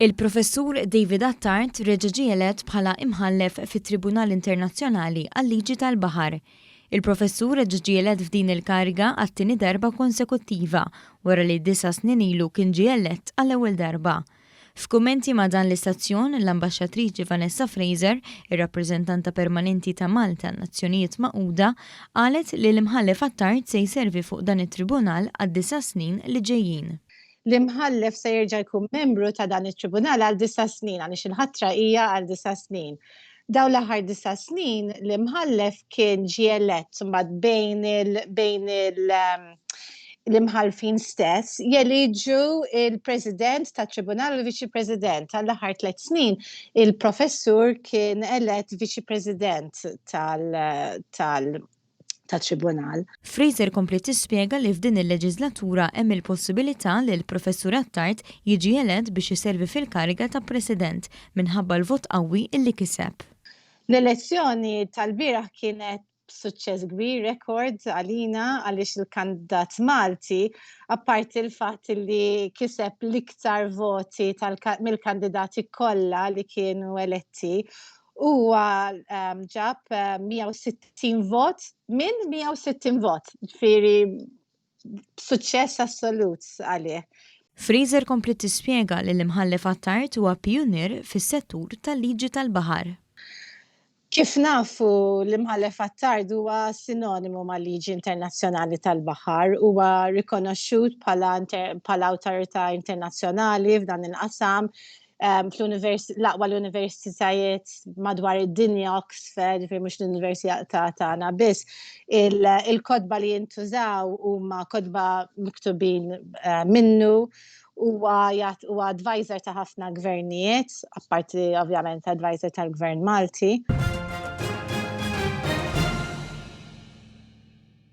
Il-Professur David Attard reġa' ġie elett bħala Imħallef fit-Tribunal Internazzjonali għal-Liġi tal-Baħar. Il-Professur reġa' ġie elett f'din il-kariga għat-tieni darba konsekuttiva wara li disa' snin ilu kien ġie elett għall-ewwel darba. F'kummenti ma' dan l-istazzjon, l-Ambaxxatriċi Vanessa Fraser, ir-Rappreżentanta Permanenti ta' Malta għan-Nazzjonijiet Magħquda, qalet li l-Imħallef Attard se jservi fuq dan it-tribunal għad-disa' snin li ġejjin. L-imħallef se jerġa' jkun membru ta' dan it-tribunal għal disa' snin għaliex il-ħatra hija għal disa' snin. Dawn l-aħħar disa' snin l-imħallef kien ġie elett mbagħad bejn il bejn il ehm, l-imħalfin stess jeliġu il-president tat tribunal u l-viċi president. Għall-aħħar tliet snin il-professur kien elett viċi president tal, tal tat-Tribunal. Fraser kompliet tispjega li f'din il-leġiżlatura hemm il-possibilità li l-Professur Attard jiġi elett biex iservi fil-kariga ta' President minħabba l-vot qawwi illi kiseb. L-elezzjoni tal-bieraħ kienet suċċess kbir, rekord għalina għaliex il-kandidat Malti, apparti l-fatt li kiseb l-iktar voti mill-kandidati kollha li kienu eletti, huwa ehm, ġab 160 ehm, vot minn 160 vot, ġifieri suċċess assolut għalih. Fraser kompliet tispjega li l-Imħallef Attard huwa pijunier fis-settur tal-liġi tal-baħar. Kif nafu l-Imħallef Attard huwa sinonimu mal-liġi internazzjonali tal-baħar, huwa rikonoxxut bħala awtorità internazzjonali f'dan il-qasam, fl-aqwa l-universitajiet madwar id-dinja, Oxford, ġifieri mhux l-università tagħna biss, il-kotba li jintużaw huma kotba miktubin eh, minnu huwa huwa advisor ta' ħafna gvernijiet, apparti ovvjament advisor tal-gvern Malti.